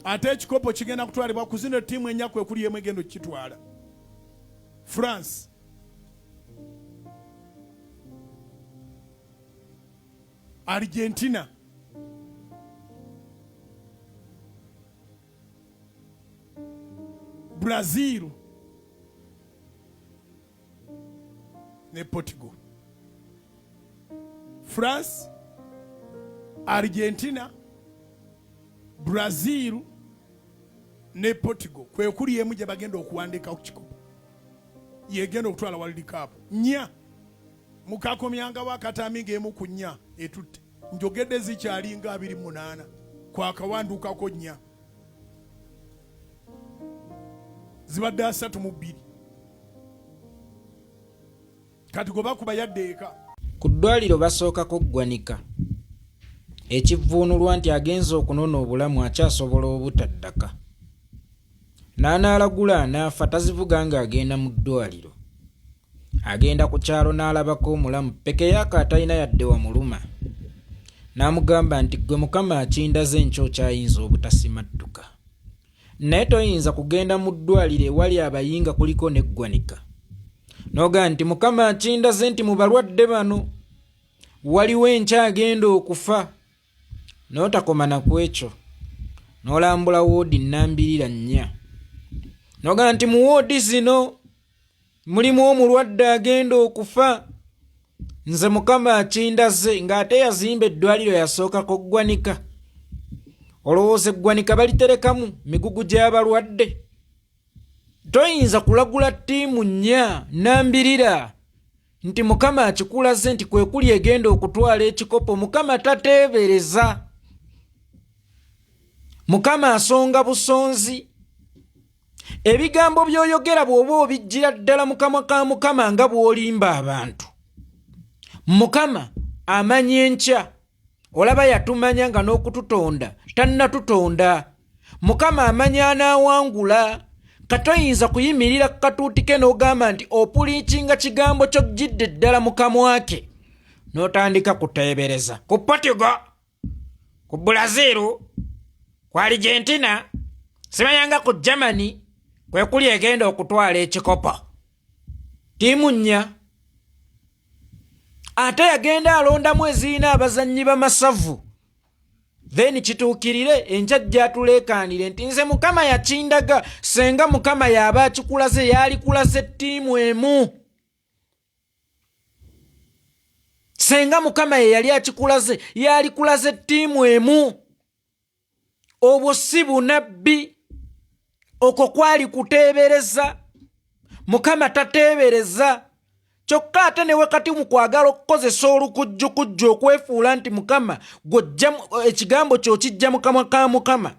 Ate ekikopo kigenda kutwalibwa ku zino ttiimu ennya kwe kuli emu egenda okukitwala. France, Argentina, Brazil ne Portugal. France, Argentina, Brazil ne Portugal kwe kuli emu gye bagenda okuwandiika ku kikopo yegenda okutwala World Cup nnya mukakomyangawo akatambi ng'emu ku nnya etutte njogedde zikyalinga 28 kwakawandukako nnya zibadde 32 kati gwe bakuba yadde eka. Ku ddwaliro basookako ggwanika ekivvuunulwa nti agenze okunona obulamu akyasobola obutaddaka n'anaalagula anaafa tazivuga ng'agenda mu ddwaliro agenda ku kyalo n'alabako omulamu pekeyaako atalina yadde wamuluma n'amugamba nti ggwe mukama akindaze enkya okyayinza obutasimattuka naye toyinza kugenda mu ddwaliro ewali abayinga kuliko n'eggwanika n'ogamba nti mukama akindaze nti mu balwadde bano waliwo enkya agenda okufa n'otakoma na ku ekyo n'olambula woodi nnambirira nnya n'ogamba nti mu woodi zino mulimu omulwadde agenda okufa nze mukama akindaze ng'ate yazimba eddwaliro yasookako ggwanika olowooza eggwanika baliterekamu migugu gy'abalwadde toyinza kulagula ttiimu nnya nambirira nti mukama akikulaze nti kwe kuli egenda okutwala ekikopo mukama tateebereza mukama asonga busonzi Ebigambo by'oyogera bw'oba obijjira ddala mu kamwa ka Mukama nga bw'olimba abantu. Mukama amanya enkya. Olaba yatumanya nga n'okututonda tannatutonda. Mukama amanya anaawangula. Katoyinza kuyimirira ku katuuti ke n'ogamba nti opuliikinga kigambo ky'ojjidde ddala mu kamwa ke n'otandika kuteebereza. Ku Portugal ku Brazil ku Argentina simanyanga ku Germany kwe kuli egenda okutwala ekikopo ttiimu nnya ate yagenda alondamu ezirina abazannyi bamasavu then kituukirire enkya gyatuleekaanire nti nze mukama yakindaga senga mukama yaaba akikulaze yaalikulaze ttiimu emu senga mukama ye yali akikulaze yalikulaze ttiimu emu obwo si bunabbi okwo kwali kuteebereza mukama tateebereza kyokka ate newe kati mu kwagala okukozesa olukujjukujju okwefuula nti mukama gwojja ekigambo kyokijja mukamwa ka mukama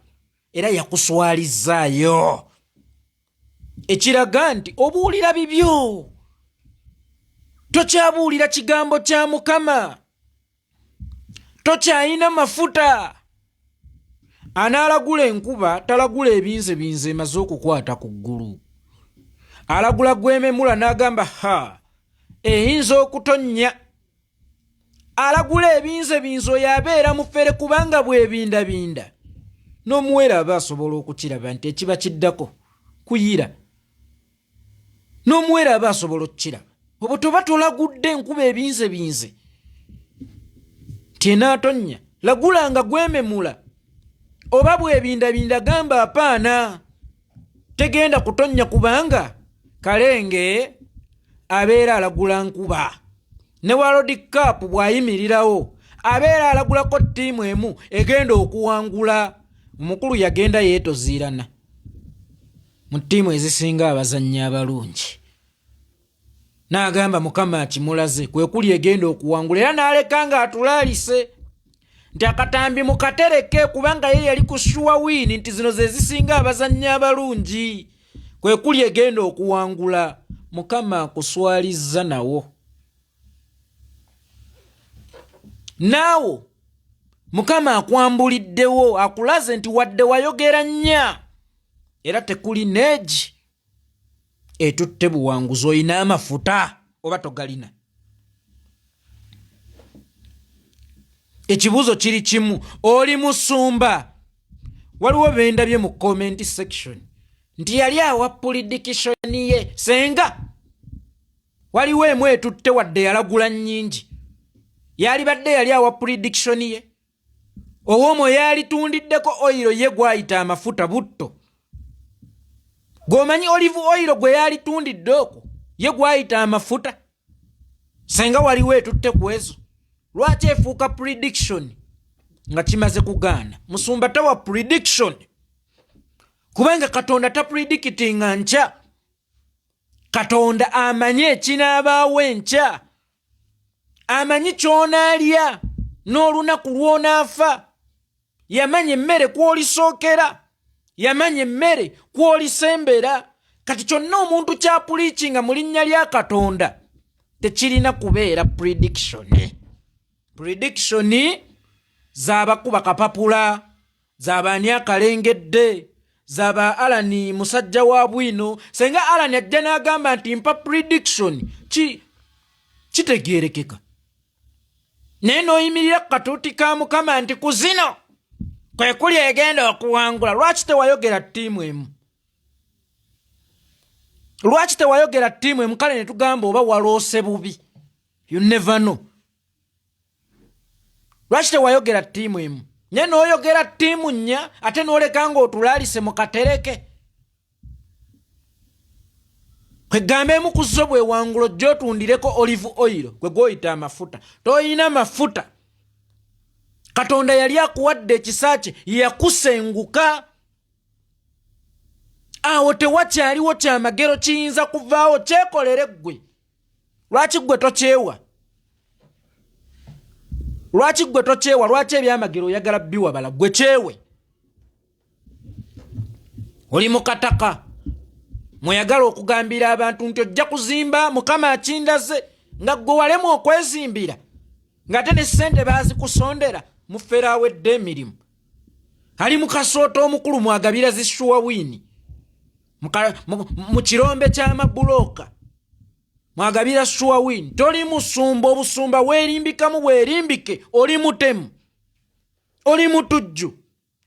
era yakuswalizzaayo ekiraga nti obuulira bibyo tokyabuulira kigambo kya mukama tokyalina mafuta anaalagula enkuba talagula ebinzebinze emaze okukwata ku ggulu alagula gwememula n'agamba ha eyinza okutonnya alagula ebinzebinze oyo abeera mufere kubanga bwebindabinda n'omuwere aba asobola okukiraba nti ekiba kiddako kuyira n'omuwere aba asobola okukiraba obwo toba tolagudde enkuba ebinzebinze nti enaatonnya lagula nga gwememula oba bwebindabinda gamba apaana tegenda kutonnya kubanga kalenge abeera alagula nkuba ne world cup bw'ayimirirawo abeera alagulako ttiimu emu egenda okuwangula omukulu yagenda yeetoziirana mu ttiimu ezisinga abazannyi abalungi n'agamba mukama akimulaze kwe kuli egenda okuwangula era n'aleka ng'atulaalise nti akatambi mukatereke kubanga ye yali ku shuwa wiini nti zino ze zisinga abazannyi abalungi kwe kuli egenda okuwangula mukama akuswalizza nawo naawo mukama akwambuliddewo akulaze nti wadde wayogera nnya era tekuli neegi etutte buwanguzi olina amafuta oba togalina ekibuuzo kiri kimu oli musumba Waliwo bendabye mu comment section nti yali awa pulidikishoni ye senga waliwo emu etutte wadde yalagula nnyingi, yalibadde yali awa prediction ye. Ow'omwo yalitundiddeko oyiro ye gwayita amafuta butto, gw'omanyi olive oyiro gwe yalitundidde okwo ye gwayita amafuta. Senga waliwo etutte ku ezo, lwaki efuuka prediction nga kimaze kugaana? Musumba tawa prediction, kubanga Katonda tapredikitinga nkya. Katonda amanyi ekinaabaawo enkya, amanyi ky'onaalya n'olunaku lw'onaafa. Yamanya emmere kw'olisookera, yamanya emmere kw'olisembera. Kati kyonna omuntu kyapuliikinga mu linnya lya Katonda tekirina kubeera prediction. Prediction z'abakuba kapapula, z'abaani akalengedde, zaba Alani musajja wa bwino. Senga Alani ajja n'agamba nti mpa prediction, ki kitegeerekeka, naye n'oyimirira ku katuuti ka Mukama nti ku zino kwe kuli egenda okuwangula. Lwaki tewayogera ttiimu emu? Lwaki tewayogera ttiimu emu? Kale ne tugamba oba waloose bubi, you never know. Lwaki tewayogera ttiimu emu, naye n'oyogera ttiimu nnya, ate n'oleka ng'otulaalise mu katereke? Kwegamba emu ku zo bwewangula, ojja otundireko olive oil gwe gwoyita amafuta. Toyina mafuta. Katonda yali akuwadde ekisa kye, yakusenguka awo, tewakyaliwo kyamagero kiyinza kuvaawo. Kyekolere ggwe. Lwaki ggwe tokyewa? Lwaki ggwe tokyewa? Lwaki ebyamagero oyagala biwabala? Ggwe kyewe. Oli mu kataka mweyagala okugambira abantu nti ojja kuzimba, Mukama akindaze, nga ggwe walemu okwezimbira, ng'ate ne ssente baazikusondera. Mufere awedde emirimu, ali mu kasoota omukulu mwagabira zishuwa wiini mu kirombe ky'amabulooka, mwagabira shuwa wiini. Toli musumba, obusumba weerimbikamu bwerimbike. Oli mutemu, oli mutujju,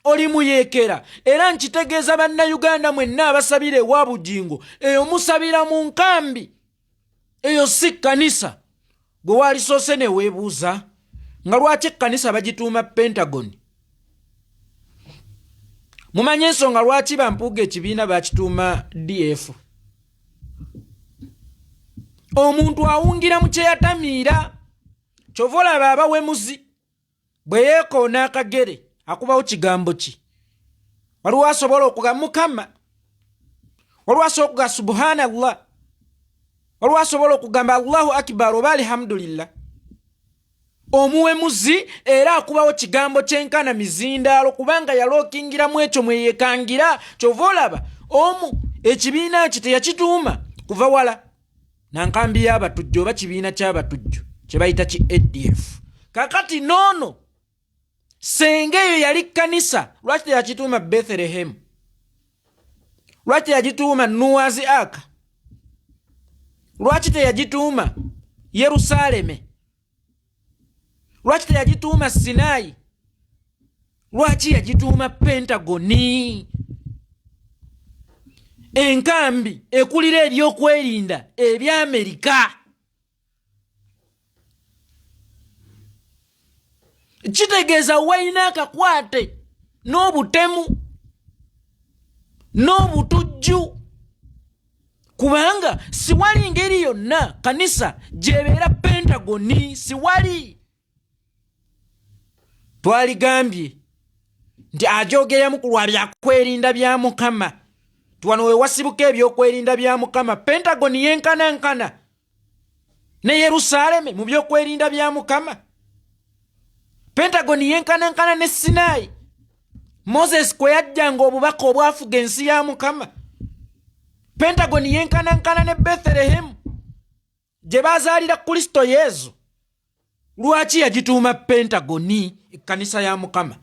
oli muyeekera. Era nkitegeeza Bannayuganda mwenna abasabira ewa Bugingo, eyo musabira mu nkambi, eyo si kkanisa. Gwe waalisoose ne weebuuza nga lwaki ekkanisa bagituuma Pentagon? Mumanye ensonga lwaki bampuuga ekibiina bakituuma DF? Omuntu awungira mu kyeyatamiira. Kyova olaba abawemuzi bwe yeekoona akagere akubawo kigambo ki? Waliwo asobola okuga Mukama, waliwo asobola okuga subhanallah, waliwo asobola okugamba Allahu akbar oba alhamdulillah. Omuwemuzi era akubawo kigambo kyenkana mizindaalo, kubanga yalookingiramu ekyo mweyekangira. Kyova olaba omu ekibiina kye teyakituuma kuva wala na nkambi y'abatujju oba kibiina ky'abatujju kye bayita ki ADF. Kakati noono senga eyo yali kkanisa, lwaki teyakituuma Bethlehemu? Lwaki teyagituuma Nuwazi Aka? Lwaki teyagituuma Yerusaaleme? Lwaki teyagituuma Sinaayi? Lwaki yagituuma Pentagoni, enkambi ekulira ebyokwerinda eby'Amerika? Kitegeeza walina akakwate n'obutemu n'obutujju, kubanga siwali ngeri yonna kanisa gyebeera Pentagoni, siwali. Twaligambye nti ajogereramu ku lwa byakwerinda bya Mukama, tiwano wewasibuka ebyokwerinda bya Mukama. Pentagoni yenkanankana ne Yerusaalemi mu byokwerinda bya Mukama. Pentagoni yenkanankana ne Sinaayi Moses kwe yajjanga obubaka obwafuga ensi ya Mukama. Pentagoni yenkanankana ne Bethlehemu gye bazaalira Kristo Yezu. Lwaki yagituuma Pentagoni, ekkanisa ya Mukama?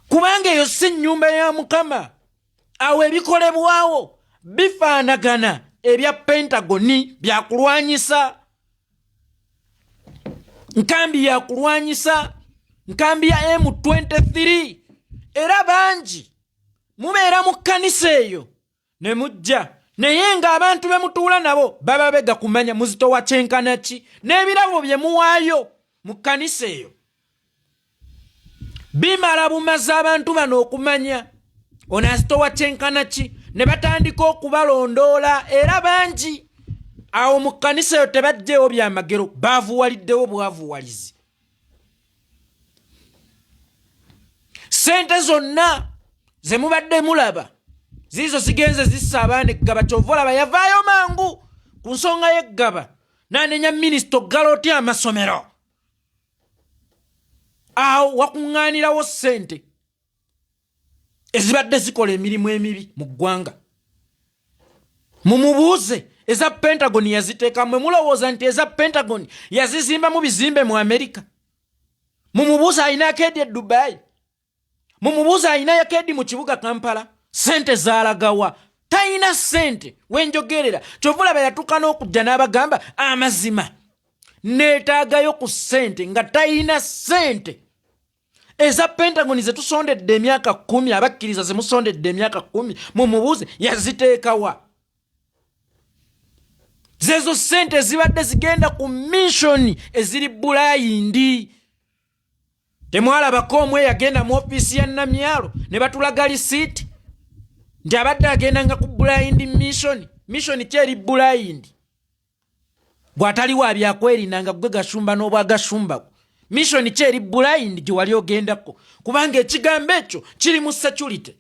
Kubanga eyo si nnyumba ya Mukama. Awo ebikolebwawo bifaanagana ebya Pentagoni, byakulwanyisa, nkambi yakulwanyisa, nkambi ya M23. Bangi mubeera mu kkanisa eyo ne mujja naye ng'abantu be mutuula nabo baba bega kumanya muzitowa kyenkana ki n'ebirabo bye muwaayo mu kkanisa eyo bimala bumazi abantu bano okumanya ono azitowa kyenkana ki ne batandika okubalondoola era bangi awo mu kkanisa eyo tebajjeewo byamagero baavuwaliddewo bwavuwalizi sente zonna ze mubadde mulaba ziizo zigenze zissa abaana eggaba kyova olaba yavaayo mangu ku nsonga y'eggaba n'anenya minisita okugala otya amasomero awo wakuŋŋaanirawo ssente ezibadde zikola emirimu emibi mu ggwanga mumubuuze eza pentagon yaziteeka mwe mulowooza nti eza pentagon yazizimba mu bizimbe mu amerika mumubuuze alina akeedi e dubai mumubuuze alina yakeedi mu kibuga kampala sente zalagawa talina sente wenjogerera kyova olaba yatuuka n'okujja n'abagamba amazima neetaagayo ku sente nga talina sente eza pentagon zetusondedde emyaka kumi abakkiriza zemusondedde emyaka kumi mumubuuze yaziteekawa zezo sente ezibadde zigenda ku missioni eziri bulayindi temwalabako omu eyagenda mu ofiisi ya namyalo ne batulaga lisiiti nti abadde agendanga ku bulayindi missioni missioni ki eri bulayindi gwatali wa byakwerinda nga gwe gashumba n'obwagashumba bwo mission ki eri blind gye wali ogendako kubanga ekigambo ekyo kiri mu security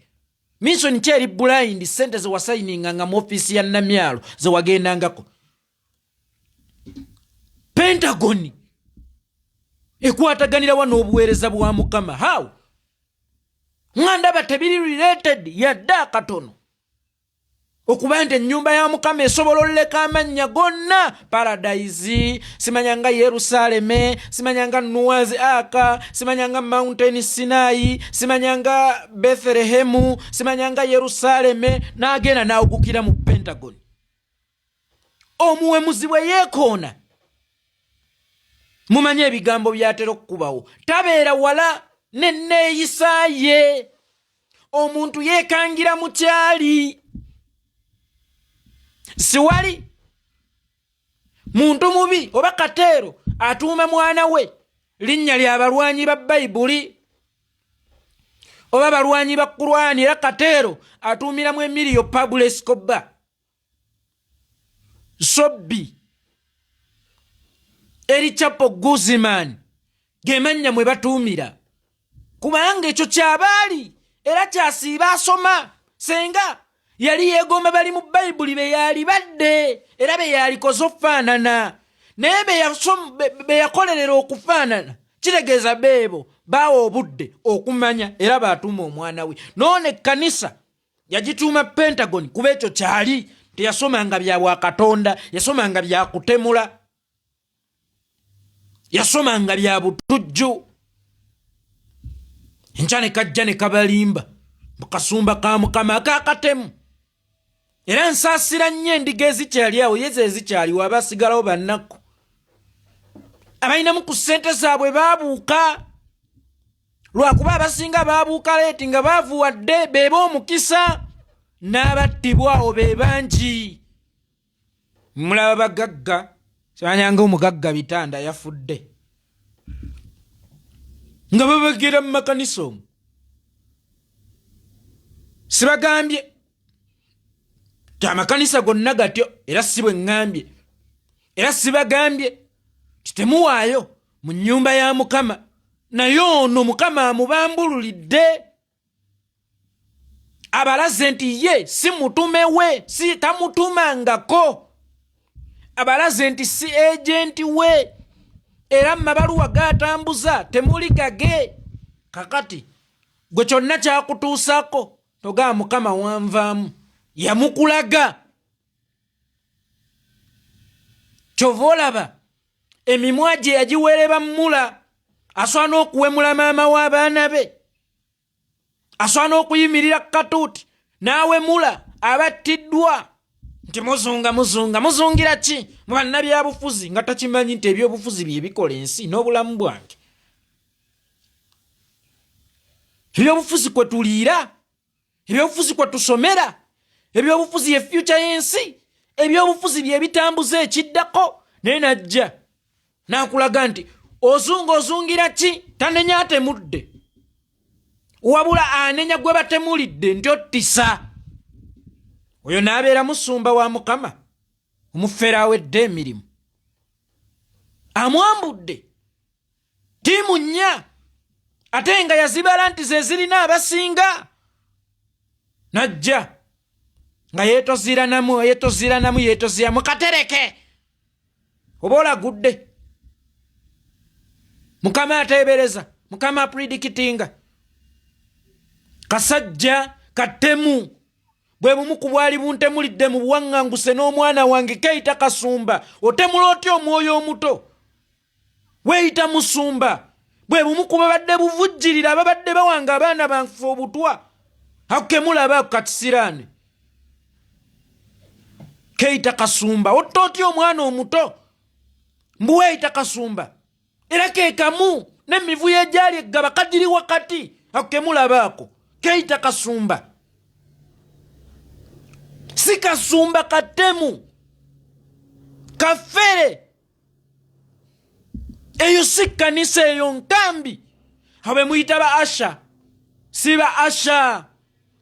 mission ki eri blind sente zewasayininga nga mu ofiisi ya namyalo zewagendangako pentagon ekwataganirawa n'obuweereza bwa mukama how nga ndaba tebiri related yadde akatono okuba nti ennyumba ya mukama esobola oluleka amannya gonna paradayizi simanya nga yerusaaleme simanya nga nuwazi aka simanya nga mountain sinaayi simanya nga bethlehemu simanya nga yerusaaleme n'agenda n'awugukira mu pentagon omuwemuzi bwe yeekoona mumanyi ebigambo byatera okukubawo tabeera wala neneeyisa ye omuntu yeekangira mukyali siwali muntu mubi oba kateero atuuma mwana we linnya lya balwanyi ba bayibuli oba balwanyi ba kulwani era kateero atuumiramu emiriyo pablo escobar sobbi eri chapo guzman gemannya mwe batuumira kubanga ekyo kyabaali era kyasiiba asoma senga yali yeegomba bali mu bayibuli be yaali badde era be yaalikoze okufaanana naye be yakolerera okufaanana kitegeeza beebo baawa obudde okumanya era baatuuma omwana we noona ekkanisa yagituuma pentagon kuba ekyo kyali teyasomanga bya bwakatonda yasomanga byakutemula yasomanga bya butujju enkya ne kajja ne kabalimba mukasumba ka mukama akakatemu era nsaasira nnyo endiga ezikyali awo yeze ezikyaliwo abasigalawo bannaku abalinamu ku ssente zaabwe baabuuka lwakuba abasinga baabuuka leeti nga baavuwadde beeba omukisa n'abattibwa awo be bangi mulaba bagagga simanyanga omugagga bitanda yafudde nga babagera mu makanisa omwo sibagambye ti amakanisa gonna gatyo era si bwe ŋŋambye era sibagambye ti temuwaayo mu nnyumba ya mukama naye ono mukama amubambululidde abalaze nti ye si mutume we si tamutumangako abalaze nti si agenti we era mu mabaluwa gatambuza temuli gage kakati gwe kyonna kyakutuusako togaa mukama wanvaamu yamukulaga kyova olaba emimwa gye yagiwereba mula asobola n'okuwemula maama w'abaana be asobola n'okuyimirira ku katuuti n'awemula abattiddwa nti muzunga muzunga muzungira ki mu bannabyabufuzi nga takimanyi nti ebyobufuzi bye bikola ensi n'obulamu bwange ebyobufuzi kwe tuliira. Ebyobufuzi kwe tusomera, ebyobufuzi ye fyuca y'ensi, ebyobufuzi bye bitambuza ekiddako. Naye najja n'akulaga nti ozunga ozungira ki? Tanenya atemudde, wabula anenya gwe batemulidde nti ottisa. Oyo n'abeera musumba wa Mukama, omufere awedde emirimu, amwambudde ttiimu nnya ate nga yazibala nti ze zirina abasinga. Najja nga yeetoziranamu, yeetoziranamu, yeetoziramu katereke oba olagudde. Mukama ateebereza, Mukama apredikitinga. Kasajja katemu, bwe bumu ku bwali buntemulidde mu buwaŋŋanguse n'omwana wange keyita kasumba. Otemula otya omwoyo omuto weeyita musumba? Bwe bumu ku babadde buvujjirira ababadde bawanga abaana banfe obutwa. Akukemulaba ako kakisiraane keyita kasumba. Otta otya omwana omuto mbu weeyita kasumba? Era kekamu n'emivuyo egyali eggaba kagiri wakati. Akukemulaba ako keyita kasumba, si kasumba, katemu, kafere. Eyo si kkanisa, eyo nkambi. Abo bemuyita ba asha si ba asha,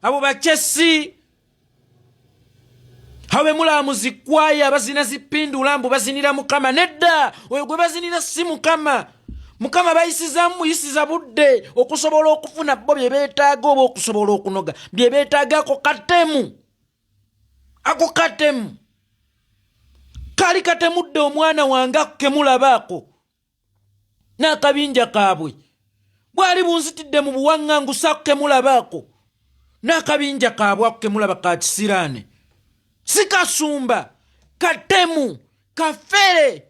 abo bakyesi. Abo bemulaba mu zikwaya bazina zipindula mbu bazinira Mukama, nedda, oyo gwe bazinira si Mukama. Mukama bayisizaamu muyisiza budde okusobola okufuna bo bye beetaaga oba okusobola okunoga bye beetaaga. Ako katemu, ako katemu kali katemudde omwana wange akukemulabaako n'akabinja kaabwe. Bwali bunzitidde mu buwaŋŋangusa akukemulabaako n'akabinja kaabwe akukemulaba ka kisiraane. Si kasumba, katemu, kafere,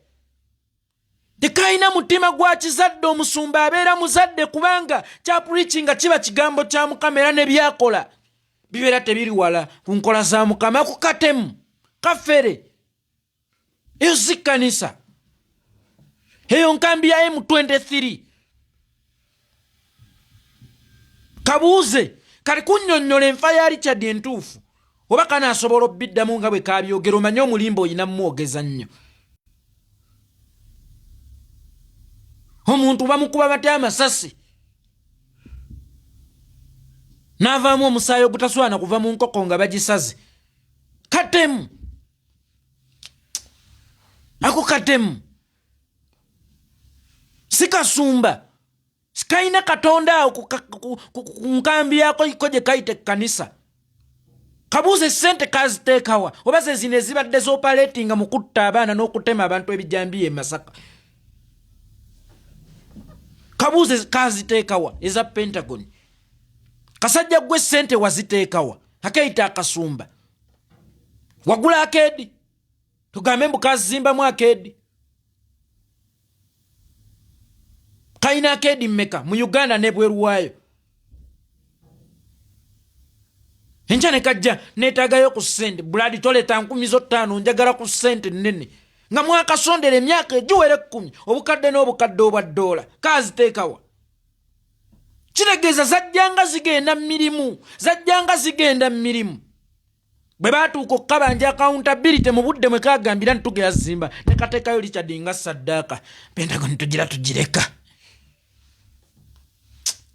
tekalina mutima gwa kizadde. Omusumba abeera muzadde kubanga kyapurichi nga kiba kigambo kya Mukama, era ne byakola bibeera tebiri wala ku nkola za Mukama. Ku katemu, kafere. Eyo si kkanisa, eyo nkambi ya M23. Kabuuze kali kunnyonnyola enfa ya Richard entuufu oba kanaasobola obiddamu nga bwe kabyogera. Omanye omulimba olina mumwogeza nnyo. Omuntu bamukuba batya amasasi n'avaamu omusaayi ogutaswana kuva mu nkoko nga bagisaze? Katemu ako, katemu, si kasumba, sikalina Katonda awo ku nkambi yako iko gye kayita ekkanisa. Kabuuze sente kaziteekawa, oba ze zino ezibadde z'opaleetinga mu kutta abaana n'okutema abantu ebijambiya e Masaka. Kabuuze kaziteekawa eza Pentagon. Kasajja gwe, sente waziteekawa? Akeyita akasumba, wagula akeedi? Tugambe mbu kazimbamu akeedi? Kalina akeedi mmeka mu Uganda nebweru waayo? Enkya ne kajja neetaagayo ku ssente, buladi toleta nkumi zo ttaano, njagala ku ssente nnene nga mwakasondera emyaka egiwera 10, obukadde n'obukadde obwa ddoola. Kaziteekawa? Kitegeeza zajjanga zigenda mu mirimu, zajjanga zigenda mu mirimu. Bwe baatuuka okukabanja accountability mu budde mwe kagambira nti tugera zimba, ne kateekayo Richard nga saddaaka. Pentagon tugira tugireka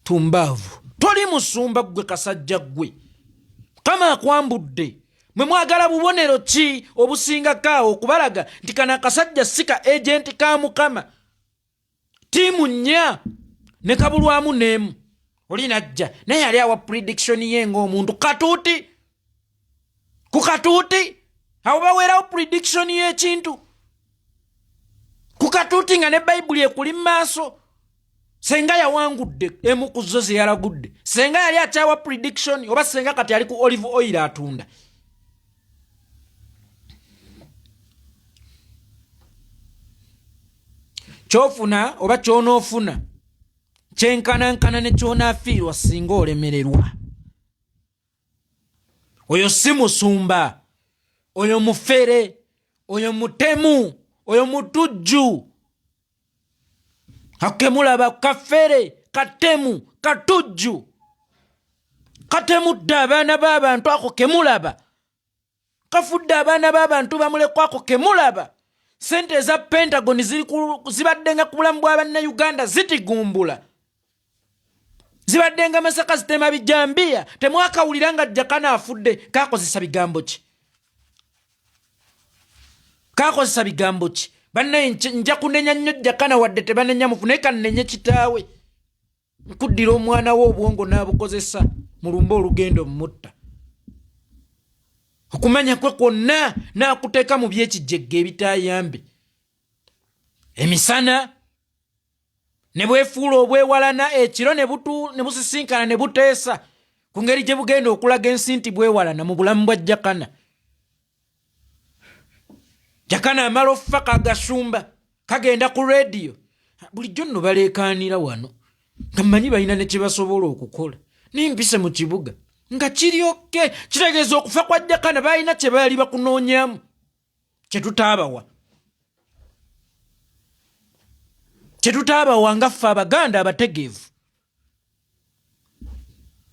tumbaavu. Toli musumba ggwe, kasajja ggwe. Mukama akwambudde. Mwe mwagala bubonero ki obusingako awo okubalaga nti kano akasajja si ka agenti ka Mukama? Ttiimu nnya ne kabulwamu n'emu, oli najja naye yali awa prediction ye ng'omuntu katuuti ku katuuti. Awo baweerawo prediction y'ekintu ku katuuti nga ne Bayibuli ekuli mu maaso. Senga yawangudde emu ku zo ze yalagudde, senga yali akyawa prediction oba senga kati ali ku olive oil atunda. Kyofuna oba kyonoofuna kyenkanankana ne kyonaafiirwa singa olemererwa. Oyo si musumba, oyo mufere, oyo mutemu, oyo mutujju. Akemulaba kafere, katemu, katujju. Katemudde abaana b'abantu ako kemulaba, kafudde abaana b'abantu bamulekwa ako kemulaba. Sente eza Pentagon zibaddenga ku bulamu bwa Bannayuganda zitigumbula, zibaddenga Masaka zitema bijambiya. Temwakawulira nga Jakana afudde kakozesa bigambo ki? Kakozesa bigambo ki? Bannaye, nja kunenya nnyo Jakana, wadde tebanenya mufu, naye kannenye kitaawe. Nkuddira omwana we obwongo n'abukozesa mulumbe olugendo mutta okumanya kwe kwonna n'akuteeka mu byekijegga ebitayambe emisana ne bwefuula obwewalana ekiro ne busisinkana ne buteesa ku ngeri gye bugenda okulaga ensi nti bwewalana mu bulamu bwa Jakana. Jakana amala okufa, kagashumba kagenda ku rediyo. Bulijjo nno baleekaanira wano nga mmanyi balina ne kye basobola okukola, naye mpise mu kibuga nga kiri okke. Kitegeeza okufa kwa Jakana balina kye baali bakunoonyamu kye tutaabawa, kye tutaabawa nga ffe Abaganda abategeevu.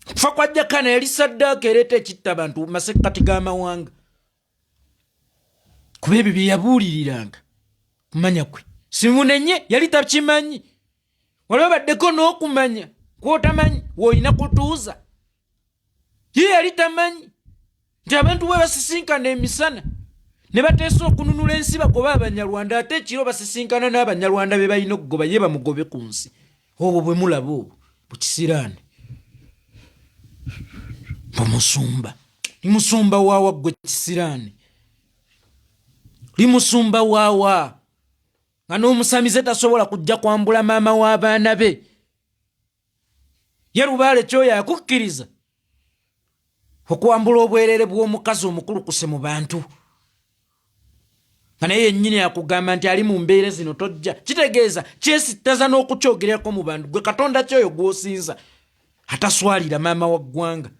Okufa kwa Jakana yali saddaaka ereeta ekitta abantu mu masekkati g'amawanga, kuba ebyo bye yabuuliriranga kumanya kwe simunenye yali takimanyi. Wali obaddeko n'okumanya kwotamanyi woolina kutuuza. Ye yali tamanyi nti abantu bwe basisinkana emisana ne bateesa okununula ensi bagobe Abanyarwanda, ate ekiro basisinkana n'Abanyarwanda be balina okugoba, ye bamugobe ku nsi. Obwo bwe mulaba obwo bukisiraani. Bumusumba limusumba waawa ggwe kisiraani limusumba waawa nga n'omusamize tasobola kujja kwambula maama w'abaana be. Ye lubaale kyoyo akukkiriza okwambula obwerere bw'omukazi omukulukuse mu bantu, nga naye yennyini akugamba nti ali mu mbeera zino tojja. Kitegeeza kyesittaza n'okukyogerako mu bantu. Gwe katonda kyoyo gw'osinza ataswalira maama wa ggwanga.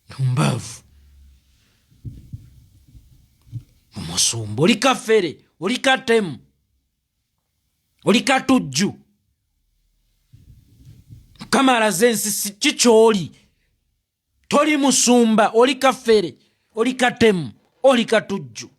Tumbaavu omusumba, oli kafere, oli katemu, oli katujju. Mukama alaze ensi ki kyoli. Toli musumba, oli kafere, oli katemu, oli katujju.